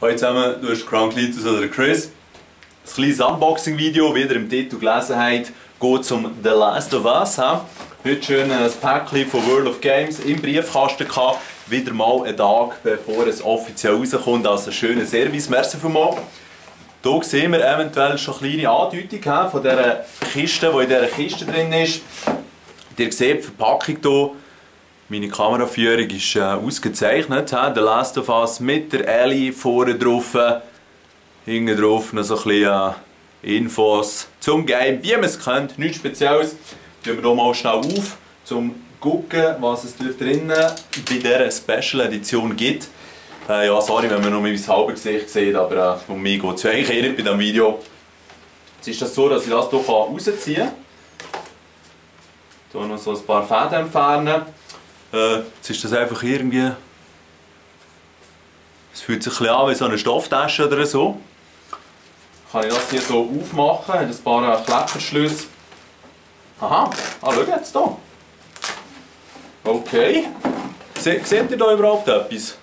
Hallo zusammen, du hast Kranklitus oder Chris. Ein kleines Unboxing-Video, wie ihr im Titel gelesen habt, geht es um The Last of Us. Heute schön ein Päckchen von World of Games im Briefkasten gehabt. Wieder mal einen Tag, bevor es offiziell rauskommt. Also einen schönen Service. Merci vielmals. Hier sehen wir eventuell schon eine kleine Andeutung von dieser Kiste, die in dieser Kiste drin ist. Ihr seht die Verpackung hier. Meine Kameraführung ist ausgezeichnet. The Last of Us mit der Ellie vorne drauf. Hinten drauf noch so ein bisschen Infos zum Game, wie man es kennt. Nichts Spezielles. Tun wir hier mal schnell auf, um zu gucken, was es dort drinnen bei dieser Special Edition gibt. Ja, sorry, wenn man nur mein halbes Gesicht sieht, aber um mich geht es ja eigentlich nicht bei diesem Video. Jetzt ist das so, dass ich das hier rausziehen kann. Hier noch so ein paar Fäden entfernen. Jetzt ist das einfach irgendwie... Es fühlt sich ein bisschen an wie so eine Stofftasche oder so. Kann ich das hier so aufmachen, hat ein paar Klettverschlüsse. Aha, schau jetzt hier. Okay. Seht ihr da überhaupt etwas?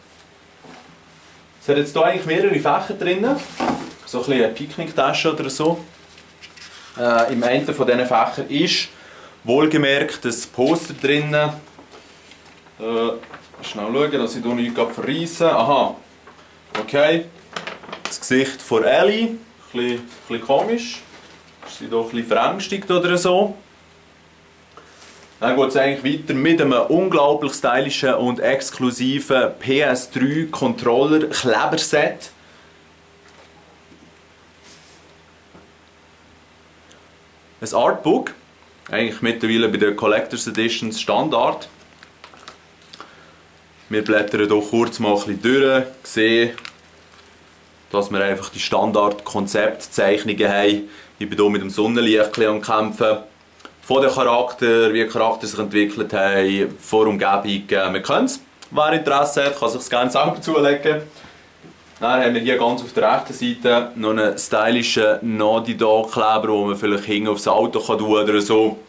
Es hat jetzt hier eigentlich mehrere Fächer drin. So ein bisschen eine Picknicktasche oder so. Im einen von diesen Fächern ist wohlgemerkt das Poster drin. Schnell schauen, dass ich hier nichts verreisse. Aha. Okay. Das Gesicht von Ellie. Ein bisschen komisch. Ist sie hier ein bisschen verängstigt oder so. Dann geht es eigentlich weiter mit einem unglaublich stylischen und exklusiven PS3 Controller Kleberset. Ein Artbook. Eigentlich mittlerweile bei den Collectors Editions Standard. Wir blättern hier kurz mal ein bisschen durch, sehen, dass wir einfach die Standard-Konzeptzeichnungen haben. Ich bin hier mit dem Sonnenlicht am Kämpfen. Von den Charakter, wie die Charakter sich entwickelt haben, von der Umgebung. Wir können es. Wer Interesse hat, kann sich gerne selber zulegen. Dann haben wir hier ganz auf der rechten Seite noch einen stylischen Naughty Dog Kleber, den man vielleicht hinten aufs Auto tun kann oder so.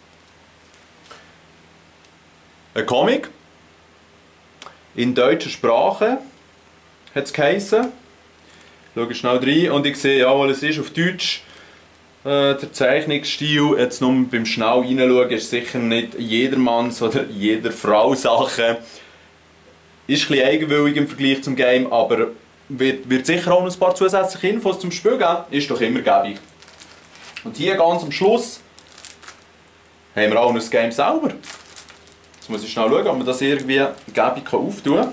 Ein Comic. In deutscher Sprache hat es geheissen. Schaue schnell rein und ich sehe, jawohl, es ist auf Deutsch. Der Zeichnungsstil, jetzt nur beim schnell reinschauen, ist sicher nicht jedermanns oder jeder Frau Sache. Ist ein bisschen eigenwillig im Vergleich zum Game, aber wird sicher auch noch ein paar zusätzliche Infos zum Spiel geben. Ist doch immer gäbig. Und hier ganz am Schluss haben wir auch noch das Game selber. Jetzt muss ich schnell schauen, ob man das irgendwie gäbig auftun kann.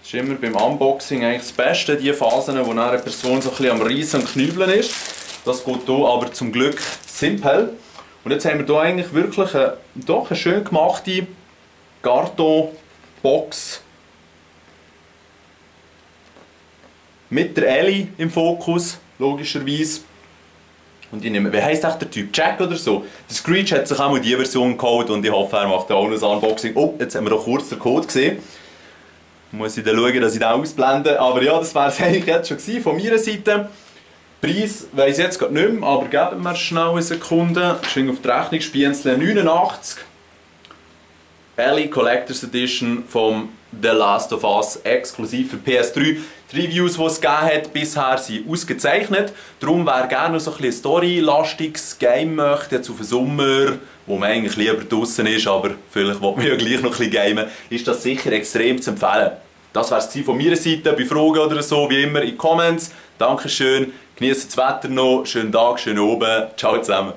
Das ist immer beim Unboxing eigentlich das Beste, die Phasen, wo eine Person so ein bisschen am Reissen und Knübeln ist. Das geht hier aber zum Glück simpel. Und jetzt haben wir hier eigentlich wirklich doch eine schön gemachte Kartonbox mit der Ellie im Fokus, logischerweise. Und ich nehme, wie heisst der Typ? Jack oder so? Der Screech hat sich auch mal diese Version geholt und ich hoffe, er macht auch noch ein Unboxing. Oh, jetzt haben wir noch kurz den Code gesehen. Muss ich dann schauen, dass ich den ausblende. Aber ja, das wäre es eigentlich jetzt schon gewesen von meiner Seite. Preis weiss ich jetzt gerade nicht mehr, aber geben wir schnell eine Sekunde. Schön auf die Rechnung, Spienzle 89. Ellie Collectors Edition vom The Last of Us exklusiv für PS3. Die Reviews, die es gegeben hat, bisher sind ausgezeichnet. Darum, wer gerne noch so ein storylastiges Game möchte, jetzt auf den Sommer, wo man eigentlich lieber draußen ist, aber vielleicht will man ja gleich noch ein bisschen gamen, ist das sicher extrem zu empfehlen. Das wäre es von meiner Seite. Bei Fragen oder so, wie immer in die Comments. Dankeschön, genießt das Wetter noch, schönen Tag, schönen Abend, ciao zusammen.